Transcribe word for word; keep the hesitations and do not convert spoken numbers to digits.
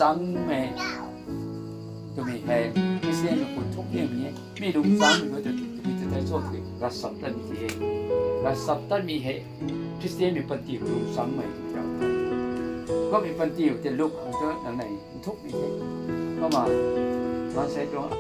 Tangmei twmei hei Khristianmei pu thuk nimei e. Mi lungchangmei tu, mi tu tei cho tei ravchaptatmei ti e. Ravchaptatmei hei Khristianmei panty khou lungchangmei tu. Kummei panty tei luk khang tu nang nei nthukmei the. Kumna, maansei tuang